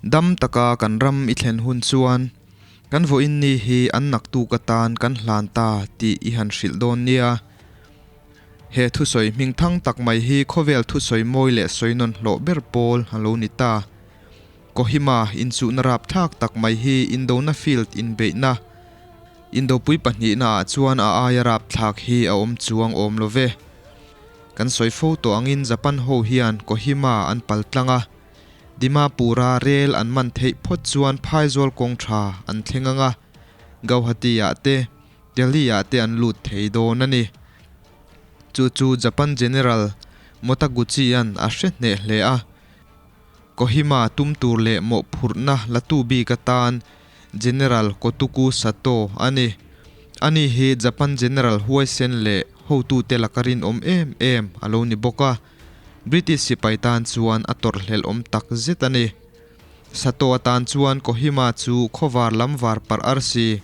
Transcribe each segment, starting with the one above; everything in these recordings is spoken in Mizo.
Dam taka kan ram i thlen hun chuan kan vawiin ni hi an naktuk atan kan hlan ta tih i han hrilh dawn nia. He thusawi hming thang tak mai hi khawvel thusawi mawi leh sawi nawn hlawh ber pawl a lo ni ta. Kohima inchuhna rapthlak tak mai hi Indona field inbeihna Indopui pahnihna ah chuan a aia rapthlak hi a awm chuang awm lo ve. Kan sawi fo tawh angin Japan ho hian Kohima an pal tlang a, Dimapur-a rel an man theih phawt chuan phaizawl kawng tha an thleng ang a, Gauhati-ah te, Delhi-ah te an lut thei dawn a ni. Chu chu Japan General Motaguchi-a'n a hre hneh hle a. Kohima tum tur leh mawhphurhna latu bik atan General Kotuku Sato a ni. Ani hi Japan General huaisen leh hotute laka rinawm em em a lo ni bawk a, British sipai tan chuan a tawrhhlelh awm tak zet a ni. Sato atan chuan Kohima chu khawvar lam var parh arsi,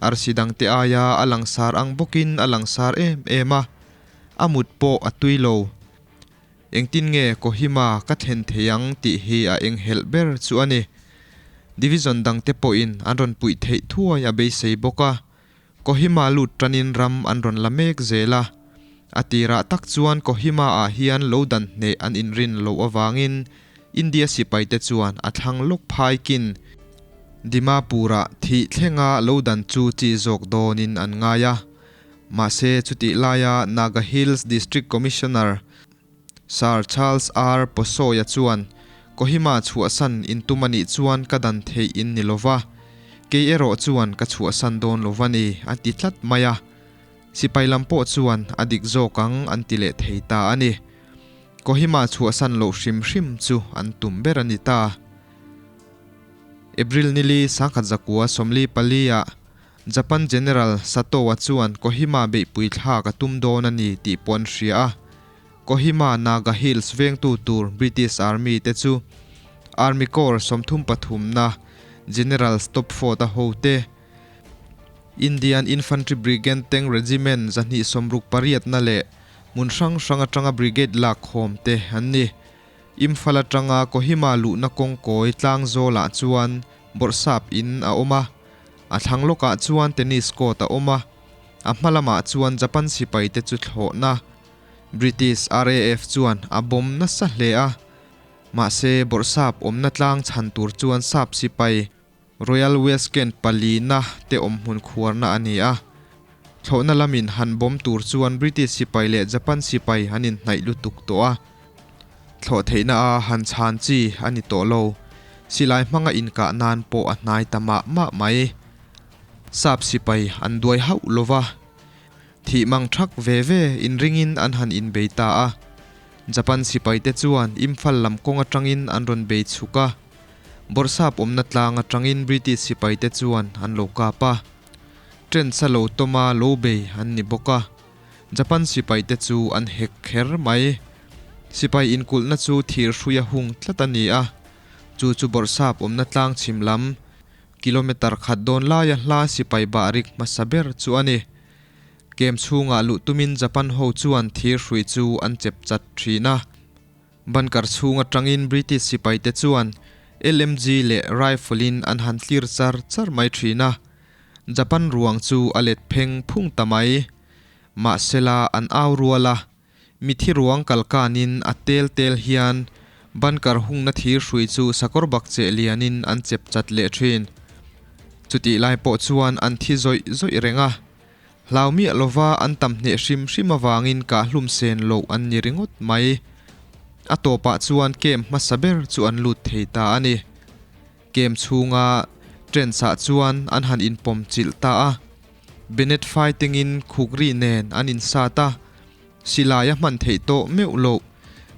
arsi dangte aia a langsar ang bawkin a langsar em em a, a mut pawh a tui lo. Engtin nge Kohima ka thlen thei ang tih hi a enghelh ber chu a ni. Division dangte pawhin an rawn puih theih thuai a beisei bawk a. Kohima lut tanin ram an rawn la mek zel a. A tirah tak chuan Kohima ah hian lo dan hneh an inrin loh avangin India sipaite chuan a thlang lawk phaikin Dimapur-ah thih thlenga lo dan chu chi zawk dawnin an ngai a. Mahse, chutih laia Naga Hills District Commissioner Sir Charles R. Posawia chuan, Kohima chhuahsan in tum a nih chuan ka dan theih in ni lova, kei erawh chuan ka chhuahsan dawn lo va ni, a ti tlat mai a. Sipai lam pawh chuan a dik zawk ang an ti leh thei ta a ni. Kohima chhuahsan loh hrim hrim chu an tum ber a ni ta. April nili 1944 ah Japan General Sato-a chuan Kohima beihpui thlak a tum dawn a ni tih pawh an hria a. Kohima Naga Hills vengtu tur British Army te chu Army Corps 33na General Stopford-a hote, Indian Infantry Brigade Tank Regiment 268na leh hmun hrang hrang atanga brigade lakkhawm te an ni. Imphal atanga Kohima luhna kawngkawi tlangzawlah chuan bawrhsap in a awm a. A thlang lawkah chuan tennis court a awm a, a hma lamah chuan Japan sipaite chu thlawhna British RAF chuan a bawm nasa hle a. Mahse, bawrhsap awmna tlang chhan tur chuan sap sipai Royal West Kent palina te awmhmun khuarna a ni a. Thlawhna lamin han bawm tur chuan British sipai leh Japan sipai an inhnaih lutuk tawh a. Thlawh theihna a han chhan chi a ni tawh lo. Silai hmanga inkah nan pawh a hnai ta mah mah mai. Sap sipai an duai hauh lo va. Thih mang thak ve ve inringin an han inbei ta a. Japan sipaite chuan Imphal lam kawng atangin an rawn bei chhuk a. Bawrhsap awmna tlang atangin British sipaite chuan an lo kap a. Trench-a lo tawma lo bei an ni bawk a. Japan sipaite chu an hek kher mai. Sipai inkulhna chu thir hrui a hung tlat a ni a, chu chu bawrhsap awmna tlang chhim lam, kilometre khat dawn laia hla sipai bahrik hmasa ber chu a ni. Kem chhungah luh tumin Japan ho chuan thir hrui chu an chep chat thin a. Bunker chhung atangin British sipaite chuan LMG leh rifle-in an han tlir char char mai thin a. Japan ruang chu a let pheng phung ta mai. Mahsela an au rual a, mithi ruang kal kanin a tel tel hian bunker hungna thir hrui chu sakawr bak cheh lianin an chep chat leh thin. Chutih lai pawh chuan an thi zawih zawih reng a, hlau miah lova an tam hneh hrim hrim avangin kahhlum sen loh an ni ringawt mai. A tawpah chuan camp hmasa ber chu an lut thei ta a ni. Camp chhunga trench ah chuan an han inpawm chilh ta a. Bennett fighting-in khukri nen an insat a, silai a hman theih tawh meuh loh.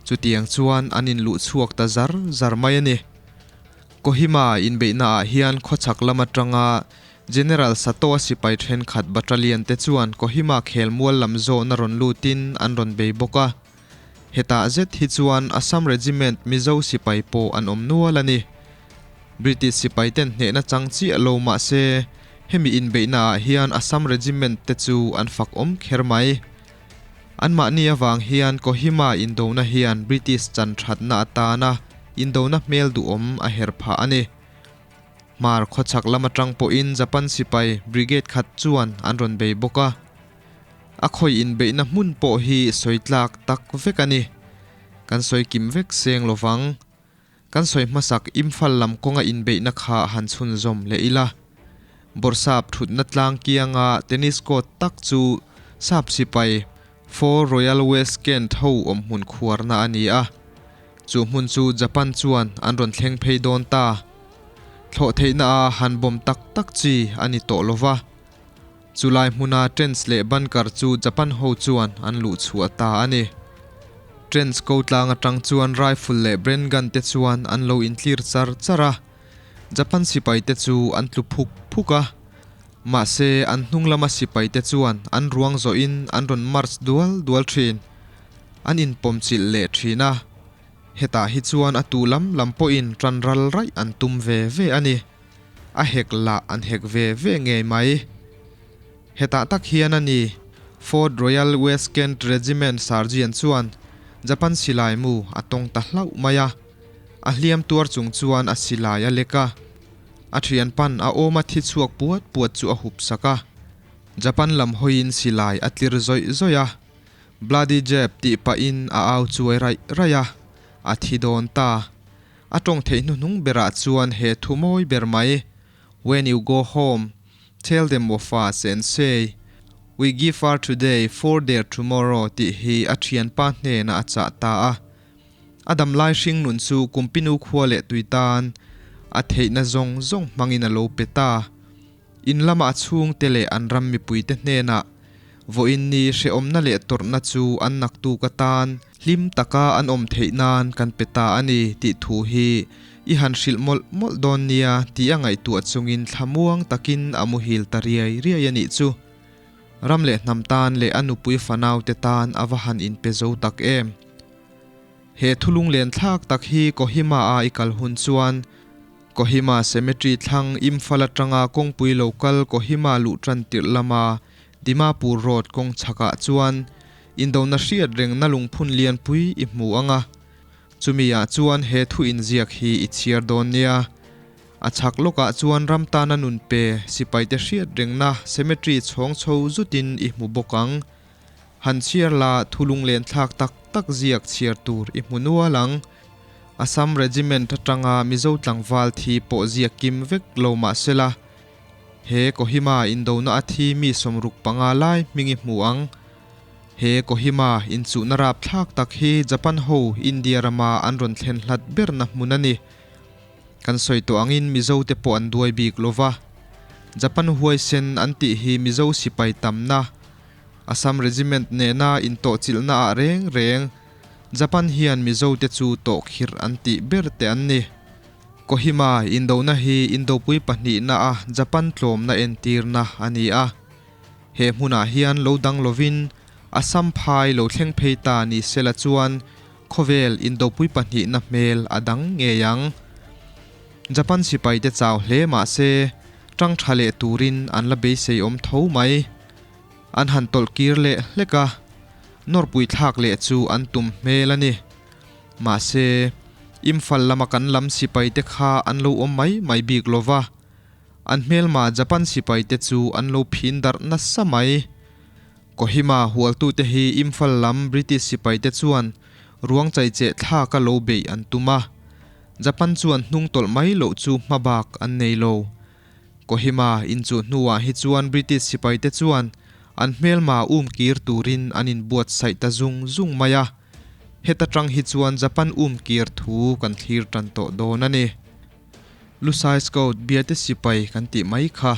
Chutiang chuan an inluh chhuak ta zar zar mai a ni. Kohima inbeihna ah hian khawchhak lam atanga General Sato-a sipai thenkhat battalion te chuan Kohima khelmual lam zawhna rawn lutin an rawn bei bawk a. Hetah zet hi chuan Assam Regiment Mizo sipai pawh an awm nual a ni. British sipai ten hnehna chang chiah lo mah se, hemi inbeihna ah hian Assam Regiment te chu an fak awm kher mai. Anmahni avang hian Kohima indona hian British chan thatna atana. indona hmel duhawm a her phah a ni. Hmar khawchhak lam atang pawhin Japan sipai brigade khat chuan an rawn bei bawk a. A khawi inbeihna hmun pawh hi sawi tlak tak vek a ni. Kan sawi kim vek seng lovang. Kan sawi hmasak Imphal lam kawnga inbeihna kha han chhunzawm leh ila. Bawrhsap thutna tlang kianga tennis court tak chu sap sipai Four Royal West Kent ho awm hmun khuarna a ni a. Chu hmun chu Japan chuan an rawn thleng phei dawn ta. Thlawh theihna a han bawm tak tak chi a ni tawh lova. Chulai hmuna Trench leh Bunker chu Japan ho chuan an luh chhuah ta a ni. Trench ko tlang atang chuan rifle leh Bren gun te chuan an lo intlir char char a. Japan sipai te chu an tlu phuk phuk a. Mahse an hnung lama sipai te chuan an ruang zawhin an rawn march dual dual thin. An inpawm chilh leh thin a. Hetah hi chuan a tu lam lam pawhin tan ral raih an tum ve ve a ni. A hek lah an hek ve ve ngei mai. Hetah tak hian a ni, Fort Royal West Kent Regiment Sergeant chuan Japan silai mu a tawng ta hlauh mai a. A hliam tuar chung chuan a silai a lek a. A thian pan a awma thi chhuak puat puat chu a hup sak a. Japan lam hawiin silai a tlir zawih zawih a. Bloody Jap tih pahin a au chuai raih raih a. A thi dawn ta. A tawng theih hnuhnung berah chuan he thu mawi ber mai, When you go home, tell them of us and say, We give our today for their tomorrow tih hi a thianpa hnenah a chah ta a. A damlai hring nun chu Kumpinu khua leh tui tan a theihna zawng zawng hmangin a lo pe ta. In lama a chhungte leh an ram mipuite hnenah vawiin ni hrehawmna leh tawrhna chu an naktuk atan hlim taka an awm theih nan kan pe ta a ni tih thu hi i han hrilh mawlh mawlh dawn nia tih a ngaihtuah chungin thlamuang takin a muhil ta riai riai a nih chu. Ram leh hnam tan leh a nupui fanaute tan a va han inpe zo tak em. He thulunglen thlak tak hi Kohima a i kal hun chuan Kohima Cemetery thlang Imphal atanga kawngpui lo kal Kohima luh tan tirh lama Dimapur Road kawng chhakah chuan indona hriat rengna lungphun lianpui i hmu ang a, chumi ah chuan he thu inziak hi i chhiar dawn nia. A chhak lawkah chuan ram tana nun pe sipaite hriat rengna cemetery chhawng chho zutin i hmu bawk ang. Han chhiar la thu lunglen thlak tak tak ziak chhiar tur i hmu nual ang. Assam Regiment atanga Mizo tlangval thi pawh ziak kim vek lo mah sela, he Kohima indona a thi mi 65 lai hming i hmu ang. He Kohima inchuhna rapthlak tak hi Japan ho India rama an rawn thlen hlat berna hmun a ni. Kan sawi tawh angin Mizo te pawh an duai bik lova. Japan huaisen an tih hi Mizo sipai tamna Assam Regiment nena intawhchilhna ah reng reng Japan hian Mizo te chu tawhkhirh an tih ber te an ni. Kohima indona hi indopui pahnihna a Japan tlawmna entirna a ni a. He hmunah hian lo dang lovin Assam phai lo thleng phei ta ni sela chuan khawvel indopui pahnihna hmel a dang ngei ang. Japan sipai te chau hle mah se tang tha leh turin an la beisei awm tho mai. An han tawlh kir leh hlek a, nawrpui thlak leh chu an tum hmel a ni. Mahse, Imphal lama kan lam sipai te kha an lo awm mai mai bik lo va, an hmelma Japan sipai te chu an lo phin darh nasa mai. Kohima hualtute hi Imphal lam British sipai te chuan ruang chaicheh thlaka lo beih an tum a, Japan chuan hnung tawlh mai loh chu hmabak an nei lo. Kohima inchuh hnuah hi chuan British sipaite chuan an hmelma um kir turin an inbuatsaih ta zung zung mai a, heta tang hi chuan Japan um kir thu kan thlir tan tawh dawn a ni. Lusai Scout biate sipai kan tih mai kha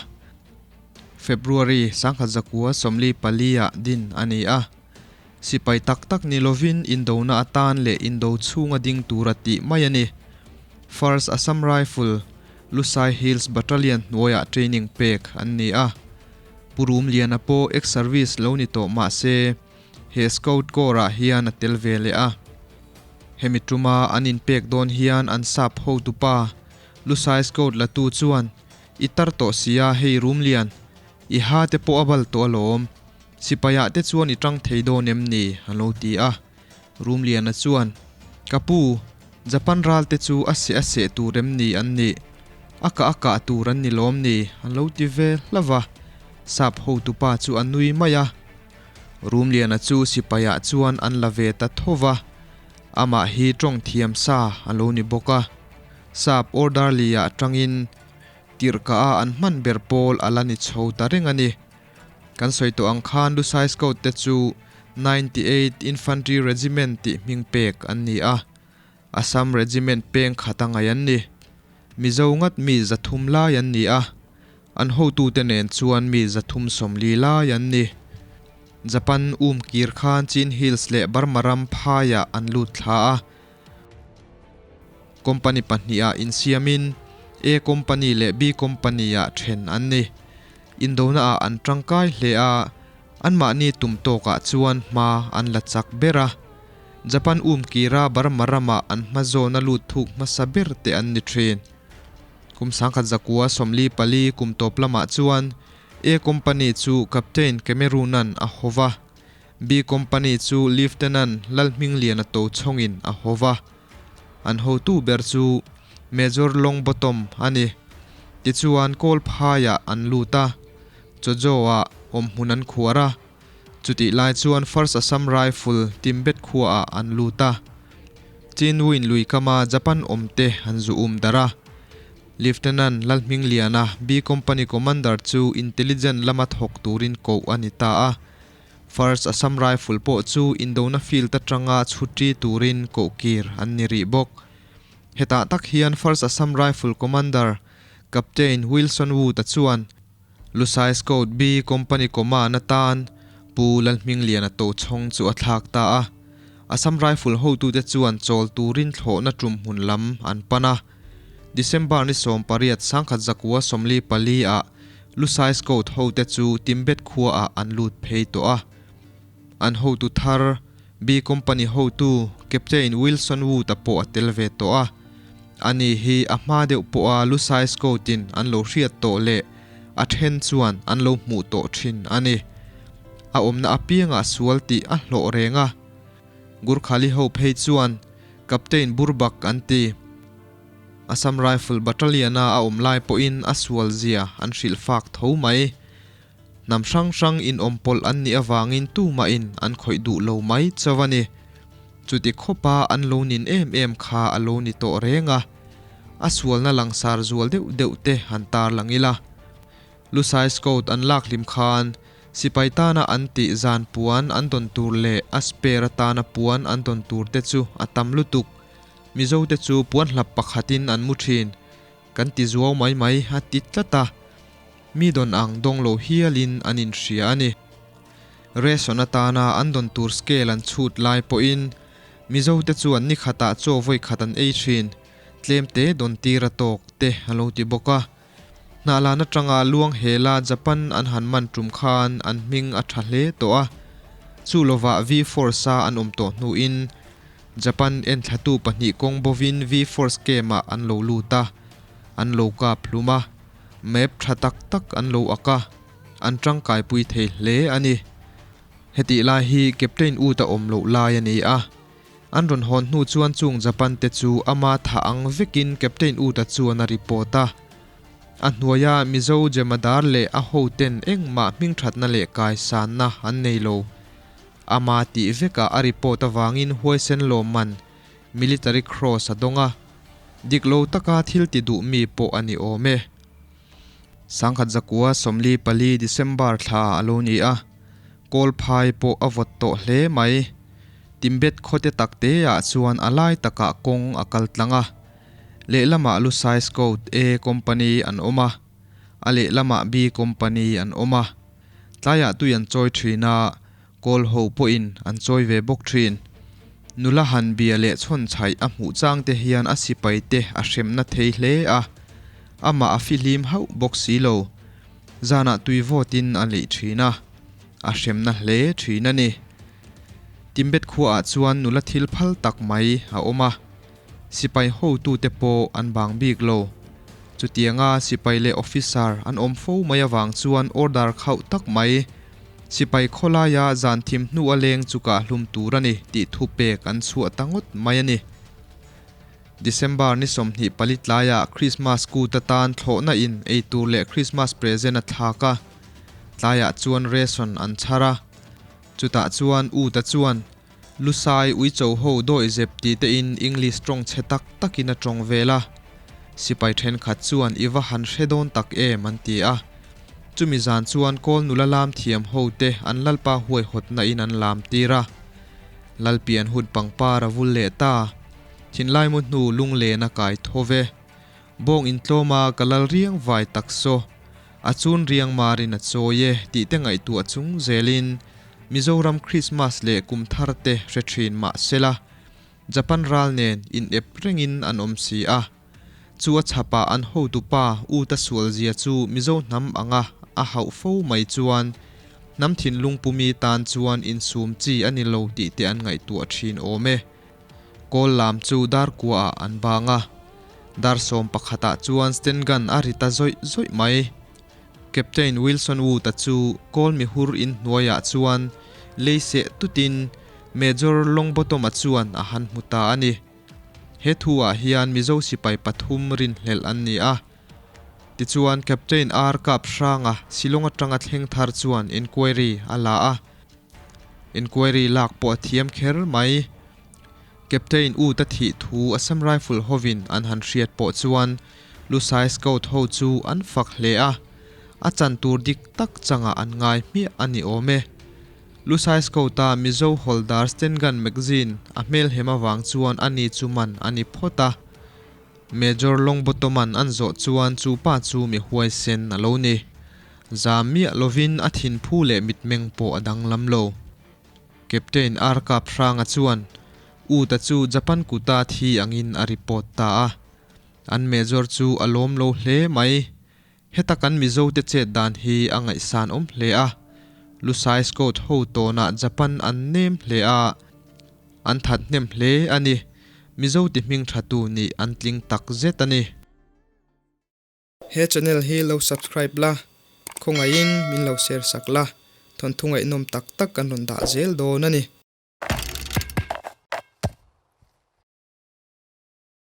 February 1944 ah din a ni a, sipai tak tak ni lovin indona atan leh indo chhunga ding tura tih mai a ni. First Assam Rifle Lusai Hills Battalion hnuaiah training pek an ni a, Pu Rumliana pawh ex-service lo ni tawh mah se he Scout Corps-ah hian a tel ve leh a. Hemi tuma an inpek dawn hian an sap hotupa Lusai Scout latu chuan, I tar tawh sia hei Rumlian, i ha te pawh a bal tawh alawm, sipaiah te chuan i tang thei dawn em ni? a lo ti a. Rumliana chuan, Ka pu! Japan ralte chu a seh a seh tur em ni an nih? A kah a kah tur an ni lawm ni? An lo ti ve hlauh va. Sap hotupa chu a nui mai a. Rumliana chu sipaiah chuan an la ve ta tho va. Amah hi tawng thiam sa a lo ni bawk a. Sap orderly-ah tangin tirhkah a an hman ber pawl a la ni chho ta reng a ni. Kan sawi tawh ang khan Lusai Scout te chu 98 Infantry Regiment tih hming pek an ni a, Assam Regiment peng khat a ngaih an ni. Mizo ngat mi 300 lai an ni a, an hotute nen chuan mi 340 lai an ni. Japan um kir khan Chin Hills leh Burma ram phaiah an lut thla a. Company pahnihah insiamin A Company leh B Company-ah then an ni. Indona-ah an tangkai hle a, anmahni tum tawkah chuan hma an la chak ber a. Japan um kira Burma ramah an hma zawna lut thuk hmasa ber te an ni thin. Kum 1944 kum tawp lamah chuan A Company chu Captain Cameroon-a'n a haw va, B Company chu Lieutenant Lalhmingliana Tochhawngin a haw va. An hotu ber chu Major Longbottom a ni. Tichuan Kawlphaiah an lut a, Chojo-ah awmhmun an khuar a. Chutih lai chuan First Assam Rifle Timbet khuaah an lut a. Chinwin lui kama Japan awmte an zu um darh a. Lieutenant Lalhmingliana B Company Commander chu Intelligent lama thawk turin koh a ni ta a. First Assam Rifle pawh chu indona field atanga chhuti turin kohkir an ni rih bawk. Hetah tak hian First Assam Rifle Commander Captain Wilson Wood-a chuan Lusai Scout B Company Command atan Pu Lalhmingliana Tochhawng chu a thlak ta a. Assam Rifle hotute chuan chawl turin thlawhna tum hmun lam an pan a. December ni 18 1944 ah Lusai Scout hote chu Timbet khuaah an lut phei tawh a. An hotu thar, B Company hotu Captain Wilson Wood-a pawh a tel ve tawh a. Ani hi a hma deuh pawha Lusai Scout-in an lo hriat tawh leh a then chuan an lo hmuh tawh thin a ni. A awmna apiangah sual tih a hlawh reng a. Gurkhali ho phei chuan Captain Burbak an ti. Assam Rifle Battalion-a a awm lai pawhin a sual zia an hrilh fak tho mai. Hnam hrang hrang inawm pawlh an nih avangin tumahin an khawih duh lo mai chauh a ni. Chuti khawpa an lo nin em em kha a lo ni tawh reng a. A sualna langsar zual deuh deuh te han tarlang ila. Lusai Scout an lak hlim khan Sipai tana an tih zan puan an dawn tur leh a spare atana puan an dawn tur te chu a tam lutuk. Mizo te chu puan hlap pakhatin an mu thin. Kan ti zuau mai mai a ti tlat a. Mi dawn ang dawng lo hialin an inhria a ni. Ration atana an dawn tur scale an chhut lai pawhin Mizo te chuan ni khatah chaw vawi khat an ei thin. Tlemte dawn tir a tawk te a lo ti bawk a. Hnahlan atanga luang hela Japan an han man tum khan an hming a tha hle tawh a, chu lovah V-Force a an awm tawh hnuin Japan enthlatu pahnih kawng bovin V-Force camp-ah an lo lut a, an lo kap hlum a, map tha tak tak an lo ak a, an tangkaipui thei hle a ni. Hetih lai hi Captain Wood-a awm loh lai a ni a. An rawn hawn hnu chuan chung Japan te chu ama tha ang vekin Captain Uta chuan a report a. A hnuaia Mizo Jemadar leh a hoten engmah hmingthatna leh kaisanna an nei lo. Ama tih vekah a report avangin huaisen lawmman Military Cross a dawng a. Dik lo taka thil ti duh mi pawh a ni awm e. 1944 December thla a lo ni a. Kawlphai pawh a vawt tawh hle mai. Timbet khawte tak te ah chuan a lai takah kawng a kal tlang a. Lehlamah Lusai Scout A Company an awm a, a lehlamah B Company an awm a. Tlaiah tui an chawi thin a, kawl ho pawhin an chawi ve bawk thin. Nula han bia leh chhawn chhaih a hmuh chang te hian a sipai te a hremna thei hle a, amah a fihlim hauh bawk si lo. Zanah tui vawtin a leih thin a, a hremna hle thin a ni. Timbet khuaah chuan nula thil phal tak mai a awm a, sipai hotute pawh an bang bik lo. Chutianga sipai leh officer an awm fo mai avang chuan order khauh tak mai, sipai khawlaia zan thim hnu a leng chu kah hlum tur a ni tih thupek an chhuah ta ngawt mai a ni. December ni 24 tlaiah Krismas kut atan thlawhna in eitur leh Krismas present a thlak a, tlaiah chuan ration an chhar a. Chutah chuan Uta chuan Lusai uicho ho dawihzep ti te in English tawng chhe tak takin a tawng vel a. Sipai thenkhat chuan i va han hre dawn tak em an ti a. Chumi zan chuan kawl nula lam thiam ho te an lalpa huaihawtna in an lam tir a. Lalpian hun pangpar a vul leh ta. Thinlai mu hnu lunglen a kai tho ve. Bawng intlawm a ka lal riang vai tak saw. A chun riang marin a chawi e tih te ngaihtuah chung zelin Mizoram Krismas leh kum thar te hre thin mah sela, Japan ral nen in ep rengin an awm si a. Chu a chhapah an hotupa U ta sual zia chu Mizo hnam anga a hauh fo mai chuan hnam thinlung pumi tan chuan insum chi a ni lo tih te an ngaihtuah thin awm e. Kawl lam chu dar kuaah an bang a, dar sawm pakhatah chuan sten gun a ri ta zawih zawih mai. Captain Wilson Wood-a chu kawl mihur in hnuaiah chuan lei seh tutin Major Longbottom-a chuan a han hmu ta a ni. He thu-ah hian Mizo sipai pathum rinhlelh an ni a. Tichuan Captain R. Kap Hranga Shillong atanga thleng thar chuan inquiry a la a. Inquiry lak pawh a thiam kher mai. Captain Ut a thih thu Assam Rifle hovin an han hriat pawh chuan Lusai Scout ho chu an fak hle a, a chan tur dik tak changah an ngai hmiah a ni awm e. Lusai Scout-a Mizo Hawldar Stengun Magazine a hmelhem avang chuan ani chu man a ni phawt a. Major Longbottom-a'n an zawh chuan chu pa chu mi huaisen a lo ni. Zam miah lovin a thinphu leh mitmeng pawh a danglam lo. Captain R. Kap Hranga chuan Uta chu Japan kuta thi angin a report ta a. An Major chu a lawm lo hle mai. Heta kan Mizote chet dan hi a ngaihsan awm hle a. Lusai Scout ho tawnah Japan an nem hle a, an that hnem hle a ni. Mizo ti hming thatu nih an tling tak zet a ni. He channel hi lo subscribe la, khawngaihin min lo share sak la, thawnthu ngaihnawm tak tak kan rawn dah zel dawn a ni.